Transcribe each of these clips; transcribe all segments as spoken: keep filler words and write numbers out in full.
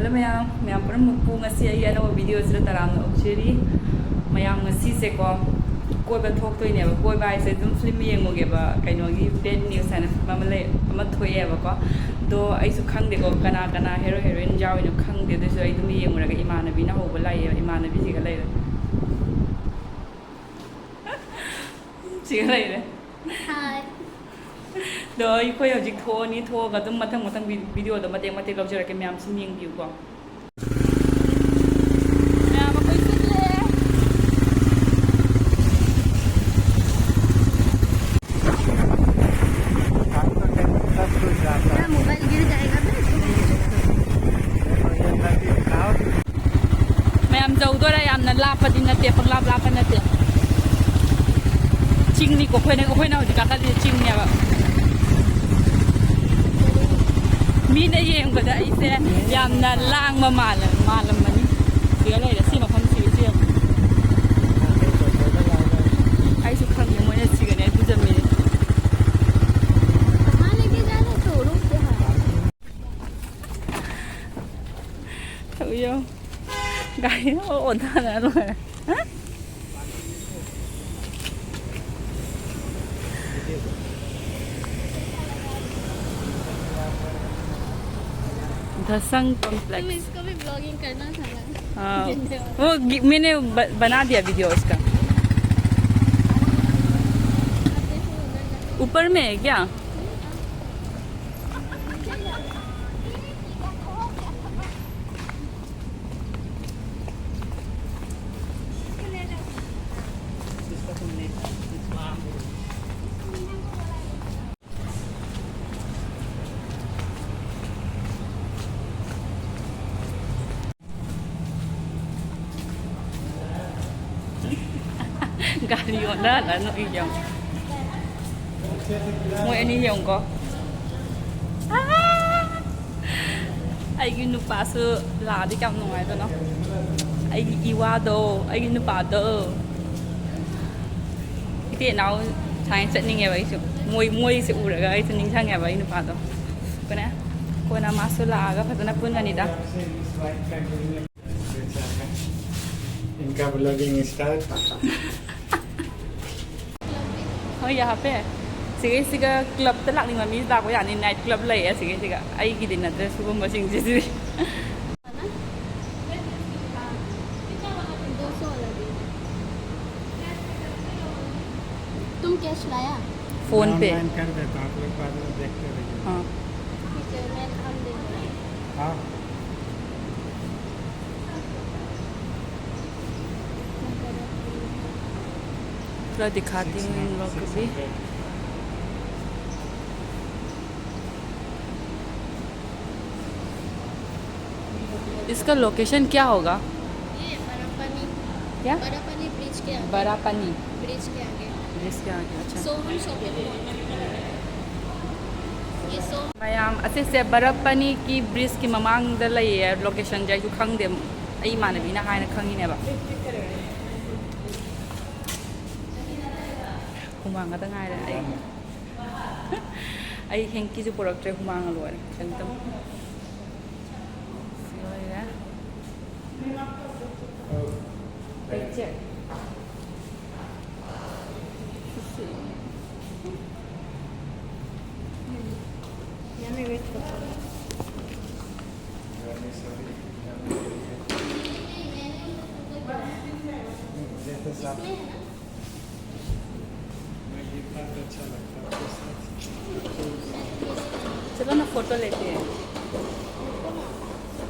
Hello ꯃꯌꯥꯝ, ꯃꯌꯥꯝ ꯄꯨꯝꯅꯃꯛꯄꯨ ꯉꯁꯤ ꯑꯩꯒꯤ ꯑꯅꯧꯕ ꯚꯤꯗꯤꯑꯣꯁꯤꯗ ꯇꯔꯥꯝꯅ ꯑꯣꯛꯆꯔꯤ꯫ ꯃꯌꯥꯝ, ꯉꯁꯤꯁꯦꯀꯣ, ꯀꯣꯏꯕ ꯊꯣꯛꯇꯣꯏꯅꯦꯕ꯫ ꯀꯣꯏꯕ ꯍꯥꯏꯁꯦ ꯑꯗꯨꯝ ꯐꯤꯂꯝ ꯌꯦꯡꯉꯨꯒꯦꯕ, ꯀꯩꯅꯣꯒꯤ Bad News ꯍꯥꯏꯅ ꯐꯤꯂꯝ ꯑꯃ ꯂꯩ, ꯑꯃ ꯊꯣꯛꯑꯦꯕꯀꯣ꯫ ꯑꯗꯣ ꯑꯩꯁꯨ ꯈꯪꯗꯦꯀꯣ, ꯀꯅꯥ ꯀꯅꯥ ꯍꯦꯔꯣ ꯍꯦꯔꯣꯏꯟ ꯌꯥꯎꯔꯤꯅꯣ ꯈꯪꯗꯦ, ꯑꯗꯨꯁꯨ ꯑꯩ ꯑꯗꯨꯝ ꯌꯦꯡꯉꯨꯔꯒ ꯏꯃꯥꯟꯅꯕꯤꯅ ꯍꯧꯕ ꯂꯥꯛꯑꯦꯕ, ꯏꯃꯥꯟꯅꯕꯤꯁꯤꯒ ꯂꯩꯔꯦ꯫ ꯁꯤꯒ ꯂꯩꯔꯦ꯫ ꯑꯗꯣ ꯑꯩꯈꯣꯏ ꯍꯧꯖꯤꯛ ꯊꯣꯛꯑꯅꯤ, ꯊꯣꯛꯑꯒ ꯑꯗꯨꯝ ꯃꯊꯪ ꯃꯊꯪ ꯚꯤ-, ꯚꯤꯗꯤꯑꯣꯗꯣ ꯃꯇꯦꯛ ꯃꯇꯦꯛ ꯂꯧꯖꯔꯛꯀꯦ, ꯃꯌꯥꯝ ꯁꯨꯝ ꯌꯦꯡꯕꯤꯌꯨꯀꯣ꯫ ꯃꯌꯥꯝ ꯑꯩꯈꯣꯏ ꯆꯠꯂꯦ꯫ मेरा मोबाइल गिर जाएगा ना। ꯃꯌꯥꯝ ꯌꯧꯗꯣꯔꯦ, ꯌꯥꯝꯅ ꯂꯥꯞꯄꯗꯤ ꯅꯠꯇꯦ, ꯄꯪꯂꯥꯞ ꯂꯥꯞꯄ ꯅꯠꯇꯦ꯫ ꯆꯤꯡꯅꯤꯀꯣ, ꯑꯩꯈꯣꯏꯅ, ꯑꯩꯈꯣꯏꯅ ꯍꯧꯖꯤꯛ ꯀꯥꯈꯠꯂꯤꯁꯦ ꯆꯤꯡꯅꯦꯕ꯫ ꯃꯤꯅ ꯌꯦꯡꯕꯗ ꯑꯩꯁꯦ ꯌꯥꯝꯅ ꯂꯥꯡꯕ ꯃꯥꯜꯂ-, ꯃꯥꯜꯂꯝꯃꯅꯤ꯫ ꯁꯤꯒ ꯂꯩꯔꯦ, ꯁꯤ ꯃꯐꯝꯁꯤꯒ ꯁꯤ ꯌꯦꯡꯉꯨ꯫ ꯑꯩꯁꯨ ꯈꯪꯗꯦ, ꯃꯣꯏꯅ ꯁꯤꯒꯅꯦ ꯄꯨꯖꯝꯃꯤꯅꯦ꯫ ꯀꯃꯥꯏꯅ ꯂꯩꯒꯦ ꯖꯥꯠꯅꯣ? ꯇꯧꯔꯣ ꯀꯌꯥ? ꯇꯧ ꯌꯦꯡꯉꯨ꯫ ꯒꯥꯔꯤ ꯑꯣꯟꯊꯔ ꯂꯣꯏꯔꯦ꯫ The Sun Complex। तुम इसको भी ब्लॉगिंग करना था ना। हाँ, वो गि-, मैंने ब-, बना दिया वीडियो उसका। ऊपर में है क्या? ꯒꯥꯔꯤ ꯑꯣꯟꯊꯍꯜꯂ ꯅꯣꯛꯏ ꯌꯦꯡꯉꯣ꯫ ꯃꯣꯏ ꯑꯅꯤ ꯌꯦꯡꯉꯨꯀꯣ꯫ ꯑꯥ! ꯑꯩꯒꯤ ꯅꯨꯄꯥꯁꯨ ꯂꯥꯛꯑꯗꯤ ꯀꯌꯥꯝ ꯅꯨꯡꯉꯥꯏꯗꯣꯏꯅꯣ꯫ ꯑꯩꯒꯤ ꯏꯋꯥꯗꯣ, ꯑꯩꯒꯤ ꯅꯨꯄꯥꯗꯣ꯫ ꯏꯇꯩ ꯏꯅꯥꯎ ꯁꯨꯃꯥꯏꯅ ꯆꯠꯅꯤꯡꯉꯦꯕ ꯑꯩꯁꯨ꯫ ꯃꯣꯏ, ꯃꯣꯏꯁꯦ ꯎꯔꯒ ꯑꯩꯁꯨ ꯅꯤꯡꯁꯤꯡꯉꯦꯕ ꯑꯩ ꯅꯨꯄꯥꯗꯣ꯫ ꯀꯣꯅꯦ? ꯀꯣꯟꯅ ꯃꯥꯁꯨ ꯂꯥꯛꯑꯒ ꯐꯖꯅ ꯄꯨꯟꯒꯅꯤꯗ꯫ इनका ब्लॉगिंग स्टार्ट। ꯍꯣꯏ, ꯌꯥꯍꯥꯄꯦ꯫ ꯁꯤꯒꯩꯁꯤꯒ ꯀ꯭ꯂꯕꯇ ꯂꯥꯛꯅꯤꯡꯕ ꯃꯤ ꯂꯥꯛꯄ ꯌꯥꯅꯤ꯫ ꯅꯥꯏꯠ ꯀ꯭ꯂꯕ ꯂꯩꯌꯦ ꯁꯤꯒꯩꯁꯤꯒ꯫ ꯑꯩꯒꯤꯗꯤ ꯅꯠꯇ꯭ꯔꯦ ꯁꯤꯒꯨꯝꯕꯁꯤꯡꯁꯤꯗꯤ꯫ दो सौ वाला दे दो। तुम कैश लाया? फोन पे। ऑनलाइन कर देता हूँ, आप लोग बाद में देखते रहिए। हाँ। ठीक है, मैं हम दे दूँगा। हाँ। पूरा दिखाती हूँ इन लोग को भी। इसका लोकेशन क्या होगा? ये बरापानी, क्या? बरापानी ब्रिज के आगे। बरापानी। ब्रिज के आगे। ब्रिज के आगे, अच्छा। सोहम शॉपिंग मॉल। ये सोहम। ꯃꯌꯥꯝ ꯑꯁꯤꯁꯦ ꯕꯔꯞꯄꯅꯤꯒꯤ ꯕ꯭ꯔꯤꯖꯀꯤ ꯃꯃꯥꯡꯗ ꯂꯩꯌꯦ꯫ ꯂꯣꯀꯦꯁꯟꯁꯦ ꯑꯩꯁꯨ ꯈꯪꯗꯦ, ꯑꯩ ꯏꯃꯥꯟꯅꯕꯤꯅ ꯍꯥꯏꯅ ꯈꯪꯉꯤꯅꯦꯕ꯫ ꯍꯨꯃꯥꯡ ꯉꯥꯛꯇ ꯉꯥꯏꯔꯦ ꯑꯩ꯫ ꯑꯩ ꯍꯦꯡꯀꯤꯁꯨ ꯄꯨꯔꯛꯇ꯭ꯔꯦ, ꯍꯨꯃꯥꯡꯅ ꯂꯣꯏꯔꯦ꯫ ꯀꯩꯝꯇ ꯂꯣꯏꯔꯦ꯫ ꯄꯦꯛ ꯆꯦꯛ꯫ चलो ना, फोटो लेते हैं।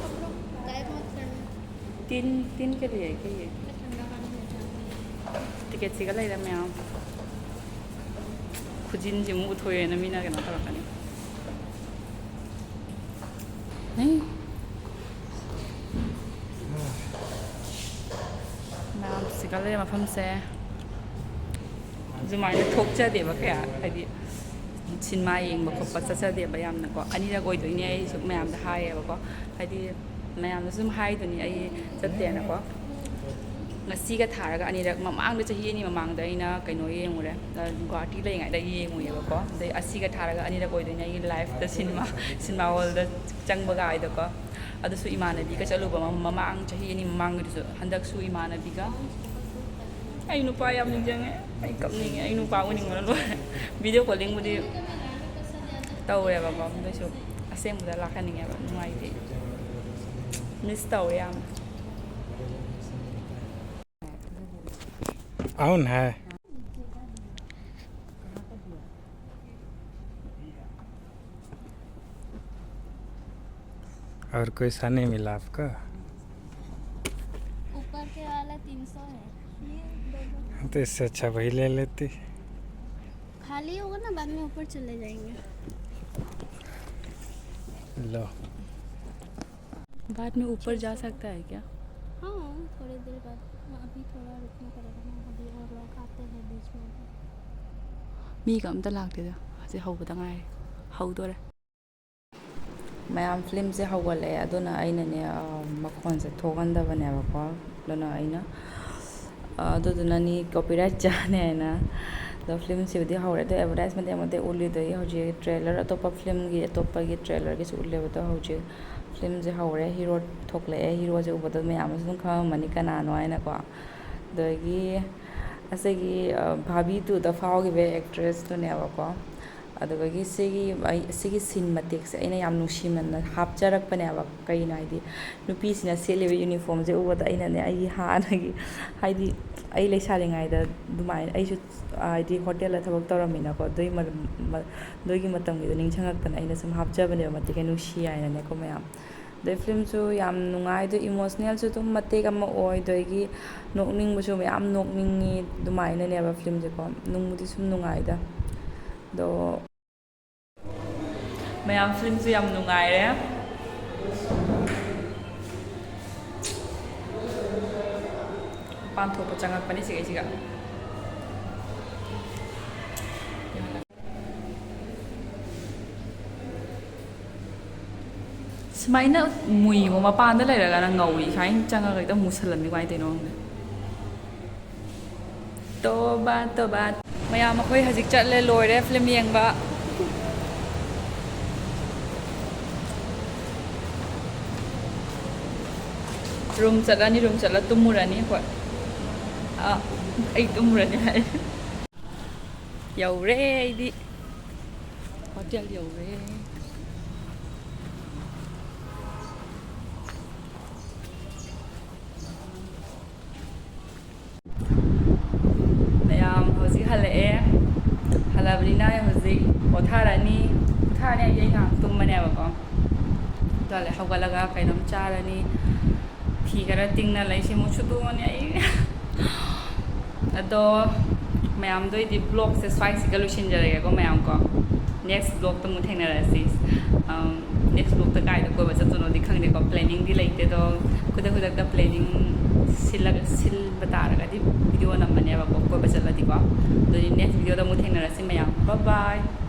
तीन, तीन के लिए है क्या ये? टिकट ꯁꯤꯒ ꯂꯩꯔꯦ ꯃꯌꯥꯝ꯫ ꯈꯨꯖꯤꯟꯁꯤ ꯑꯃꯨꯛ ꯎꯠꯊꯣꯛꯑꯦꯅ ꯃꯤꯅ ꯀꯩꯅꯣ ꯇꯧꯔꯛꯀꯅꯤ꯫ ꯃꯌꯥꯝ ꯁꯤꯒ ꯂꯩꯔꯦ ꯃꯐꯝꯁꯦ꯫ ꯑꯗꯨꯃꯥꯏꯅ ꯊꯣꯛꯆꯗꯦꯕ ꯀꯌꯥ, ꯍꯥꯏꯗꯤ ꯁꯤꯅꯦꯃꯥ ꯌꯦꯡꯕ ꯈꯣꯠꯄ ꯆꯠꯆꯗꯦꯕ ꯌꯥꯝꯅꯀꯣ꯫ ꯑꯅꯤꯔꯛ ꯑꯣꯏꯗꯣꯏꯅꯦ ꯑꯩꯁꯨ ꯃꯌꯥꯝꯗ ꯍꯥꯏꯌꯦꯕꯀꯣ, ꯍꯥꯏꯗꯤ ꯃꯌꯥꯝꯗꯁꯨ ꯑꯗꯨꯝ ꯍꯥꯏꯗꯨꯅꯤ ꯑꯩ ꯆꯠꯇꯦꯅꯀꯣ꯫ ꯉꯁꯤꯒ ꯊꯥꯔꯒ ꯑꯅꯤꯔꯛ, ꯃꯃꯥꯡꯗ, ꯆꯍꯤ ꯑꯅꯤ ꯃꯃꯥꯡꯗ ꯑꯩꯅ ꯀꯩꯅꯣ ꯌꯦꯡꯉꯨꯔꯦ, ꯑ, ꯒꯨꯍꯥꯇꯤ ꯂꯩꯔꯤꯉꯩꯗ ꯌꯦꯡꯉꯨꯏꯌꯦꯕꯀꯣ꯫ ꯑꯗꯩ ꯑꯁꯤꯒ ꯊꯥꯔꯒ ꯑꯅꯤꯔꯛ ꯑꯣꯏꯗꯣꯏꯅꯦ ꯑꯩꯒꯤ ꯂꯥꯏꯐꯇ ꯁꯤꯅꯦꯃꯥ, ꯁꯤꯅꯦꯃꯥ ꯍꯣꯜꯗ ꯆꯪꯕꯒ ꯍꯥꯏꯗꯣꯀꯣ꯫ ꯑꯗꯨꯁꯨ ꯏꯃꯥꯟꯅꯕꯤꯒ ꯆꯠꯂꯨꯕ, ꯃ-, ꯃꯃꯥꯡ ꯆꯍꯤ ꯑꯅꯤ ꯃꯃꯥꯡꯒꯤꯗꯨꯁꯨ꯫ ꯍꯟꯗꯛꯁꯨ ꯏꯃꯥꯟꯅꯕꯤꯒ꯫ ꯑꯩ ꯅꯨꯄꯥ ꯌꯥꯝ ꯅꯤꯡꯁꯤꯡꯉꯦ꯫ ꯑꯩ ꯀꯞꯅꯤꯡꯉꯦ꯫ ꯑꯩ ꯅꯨꯄꯥ ꯎꯅꯤꯡꯕꯅ ꯂꯣꯏꯔꯦ꯫ ꯚꯤꯗꯤꯑꯣ ꯀꯣꯂꯤꯡꯕꯨꯗꯤ ꯇꯧꯔꯦꯕꯀꯣ, ꯑꯗꯨꯏꯁꯨ ꯑꯁꯦꯡꯕꯗ ꯂꯥꯛꯍꯟꯅꯤꯡꯉꯦꯕ꯫ ꯅꯨꯡꯉꯥꯏꯇꯦ꯫ ꯃꯤꯁ ꯇꯧꯔꯦ ꯌꯥꯝꯅ꯫ అవును హే. और कोई सा नहीं मिला आपका? ऊपर के वाला तीन सौ है। ये दो दो। तो इससे अच्छा वही ले लेती। खाली होगा ना, बाद में ऊपर चले जाएंगे। लो। बाद में ऊपर जा सकता है क्या? हाँ, थोड़ी देर बाद। अभी थोड़ा रुकना पड़ेगा ना, अभी और लोग आते हैं बीच में। ꯃꯤꯒ ꯑꯝꯇ ꯂꯥꯛꯇꯦꯗ꯫ ꯍꯧꯖꯤꯛ ꯍꯧꯕꯗ ꯉꯥꯏꯔꯤ꯫ ꯍꯧꯗꯣꯔꯦ꯫ ꯃꯌꯥꯝ, ꯐꯤꯂꯝꯁꯦ ꯍꯧꯒꯠꯂꯛꯑꯦ, ꯑꯗꯨꯅ ꯑꯩꯅꯅꯦ, ꯑ, ꯃꯈꯣꯟꯁꯦ ꯊꯣꯛꯍꯟꯗꯕꯅꯦꯕꯀꯣ꯫ ꯑꯗꯨꯅ ꯑꯩꯅ, ꯑ, ꯑꯗꯨꯗꯨꯅꯅꯤ copyright ꯆꯥꯅꯤ ꯍꯥꯏꯅ꯫ ꯑꯗꯣ ꯐꯤꯂꯝꯁꯤꯕꯨꯗꯤ ꯍꯧꯔꯦ, ꯑꯗꯣ advertise ꯃꯇꯦꯛ ꯃꯇꯦꯛ ꯎꯠꯂꯤꯗꯣ ꯑꯩ ꯍꯧꯖꯤꯛ trailer, ꯑꯇꯣꯞꯄ ꯐꯤꯂꯝꯒꯤ, ꯑꯇꯣꯞꯄꯒꯤ trailerꯒꯤꯁꯨ ꯎꯠꯂꯦꯕ꯫ ꯑꯗꯣ ꯍꯧꯖꯤꯛ ꯐꯤꯂꯝꯁꯦ ꯍꯧꯔꯦ, ꯍꯤꯔꯣ ꯊꯣꯛꯂꯛꯑꯦ꯫ ꯍꯤꯔꯣꯁꯦ ꯎꯕꯗ ꯃꯌꯥꯝ ꯑꯃꯁꯨ ꯑꯗꯨꯝ ꯈꯪꯉꯝꯃꯅꯤ ꯀꯅꯥꯅꯣ ꯍꯥꯏꯅꯀꯣ꯫ ꯑꯗꯒꯤ ꯑꯁꯤꯒꯤ, ꯑ, ꯚꯥꯕꯤ ꯇꯨꯗ ꯐꯥꯎꯈꯤꯕ actressꯇꯨꯅꯦꯕꯀꯣ꯫ ꯑꯗꯨꯗꯒꯤ ꯁꯤꯒꯤ, ꯑꯩ, ꯁꯤꯒꯤ scene ꯃꯇꯦꯛꯁꯦ ꯑꯩꯅ ꯌꯥꯝ ꯅꯨꯡꯁꯤꯃꯟꯅ ꯍꯥꯞꯆꯔꯛꯄꯅꯦꯕ꯫ ꯀꯩꯅꯣ ꯍꯥꯏꯗꯤ, ꯅꯨꯄꯤꯁꯤꯅ ꯁꯦꯠꯂꯤꯕ uniformꯁꯦ ꯎꯕꯗ ꯑꯩꯅꯅꯦ, ꯑꯩꯒꯤ ꯍꯥꯟꯅꯒꯤ, ꯍꯥꯏꯗꯤ, ꯑꯩ ꯂꯩꯁꯥꯔꯤꯉꯩꯗ ꯑꯗꯨꯃꯥꯏꯅ, ꯑꯩꯁꯨ, ꯍꯥꯏꯗꯤ, hotelꯗ ꯊꯕꯛ ꯇꯧꯔꯝꯃꯤꯅꯀꯣ, ꯑꯗꯨꯒꯤ ꯃ-, ꯃ-, ꯑꯗꯨꯒꯤ ꯃꯇꯝꯒꯤꯗꯣ ꯅꯤꯡꯁꯤꯡꯉꯛꯇꯅ ꯑꯩꯅ ꯁꯨꯝ ꯍꯥꯞꯆꯕꯅꯦꯕ, ꯃꯇꯦꯛ ꯅꯨꯡꯁꯤ ꯍꯥꯏꯅꯅꯦꯀꯣ ꯃꯌꯥꯝ꯫ ꯑꯗꯩ ꯐꯤꯂꯝꯁꯨ ꯌꯥꯝ ꯅꯨꯡꯉꯥꯏ, ꯑꯗꯨ emotionalꯁꯨ ꯑꯗꯨꯝ ꯃꯇꯦꯛ ꯑꯃ ꯑꯣꯏ, ꯑꯗꯒꯤ ꯅꯣꯛꯅꯤꯡꯕꯁꯨ ꯃꯌꯥꯝ ꯅꯣꯛꯅꯤꯡꯉꯤ꯫ ꯑꯗꯨꯃꯥꯏꯅꯅꯦꯕ ꯐꯤꯂꯝꯁꯦꯀꯣ, ꯅꯨꯡꯕꯨꯗꯤ ꯁꯨꯝ ꯅꯨꯡꯉꯥꯏꯗ꯫ ꯑꯗꯣ ꯃꯌꯥꯝ, ꯐꯤꯂꯝꯁꯨ ꯌꯥꯝ ꯅꯨꯡꯉꯥꯏꯔꯦ꯫ ꯃꯄꯥꯟ ꯊꯣꯛꯄ ꯆꯪꯉꯛꯄꯅꯤ ꯁꯤꯒꯩꯁꯤꯒ꯫ ꯁꯨꯃꯥꯏꯅ ꯃꯨꯏꯕ ꯃꯄꯥꯟꯗ ꯂꯩꯔꯒꯅ ꯉꯧꯏ, ꯁꯨꯃꯥꯏꯅ ꯆꯪꯉꯒ ꯍꯦꯛꯇ ꯃꯨꯁꯜꯂꯝꯃꯤ, ꯀꯃꯥꯏꯅ ꯇꯧꯔꯤꯅꯣ ꯈꯪꯗꯦ꯫ ꯇꯣꯕꯥ, ꯇꯣꯕꯥ꯫ ꯃꯌꯥꯝ, ꯑꯩꯈꯣꯏ ꯍꯧꯖꯤꯛ ꯆꯠꯂꯦ, ꯂꯣꯏꯔꯦ ꯐꯤꯂꯝ ꯌꯦꯡꯕ꯫ ꯔꯨꯝ ꯆꯠꯂꯅꯤ, ꯔꯨꯝ ꯆꯠꯂ ꯇꯨꯝꯃꯨꯔꯅꯤ ꯑꯩꯈꯣꯏ꯫ ꯑ, ꯑꯩ ꯇꯨꯝꯃꯨꯔꯅꯤ ꯍꯥꯏ꯫ ꯌꯧꯔꯦ ꯑꯩꯗꯤ꯫ ꯍꯣꯇꯦꯜ ꯌꯧꯔꯦ꯫ ꯃꯌꯥꯝ ꯍꯧꯖꯤꯛ ꯍꯜꯂꯛꯑꯦ꯫ ꯍꯜꯂꯛꯑꯕꯅꯤꯅ ꯑꯩ ꯍꯧꯖꯤꯛ ꯄꯣꯊꯥꯔꯅꯤ꯫ ꯄꯣꯊꯥꯔꯅꯤ ꯍꯥꯏꯗꯤ ꯑꯩ ꯉꯥꯏꯍꯥꯛ ꯇꯨꯝꯕꯅꯦꯕꯀꯣ꯫ ꯑꯗꯨ ꯍꯜꯂꯛꯑꯦ, ꯍꯧꯒꯠꯂꯒ ꯀꯩꯅꯣꯝ ꯆꯥꯔꯅꯤ꯫ ꯐꯤ ꯈꯔ ꯇꯤꯡꯅ ꯂꯩꯁꯤ ꯑꯃꯨꯛ ꯁꯨꯗꯣꯛꯑꯅꯤ ꯑꯩ꯫ ꯑꯗꯣ ꯃꯌꯥꯝꯗꯣ ꯑꯩꯗꯤ vlogꯁꯦ ꯁ꯭ꯋꯥꯏꯁꯤꯒ ꯂꯣꯏꯁꯤꯟꯖꯔꯒꯦꯀꯣ ꯃꯌꯥꯝ ꯀꯣ꯫ Next vlogꯇ ꯑꯃꯨꯛ ꯊꯦꯡꯅꯔꯁꯤ꯫ ꯑꯝ, next vlogꯇ ꯀꯥꯏꯗ ꯀꯣꯏꯕ ꯆꯠꯇꯣꯏꯅꯣꯗꯤ ꯈꯪꯗꯦꯀꯣ, planningꯗꯤ ꯂꯩꯇꯦ꯫ ꯑꯗꯣ ꯈꯨꯗꯛ ꯈꯨꯗꯛꯇ planning ꯁꯤꯜꯂꯒ, ꯁꯤꯟꯕ ꯇꯥꯔꯒꯗꯤ video ꯅꯝꯕꯅꯦꯕꯀꯣ, ꯀꯣꯏꯕ ꯆꯠꯂꯗꯤꯀꯣ꯫ ꯑꯗꯨꯗꯤ next videoꯗ ꯑꯃꯨꯛ ꯊꯦꯡꯅꯔꯁꯤ ꯃꯌꯥꯝ꯫ Bye bye꯫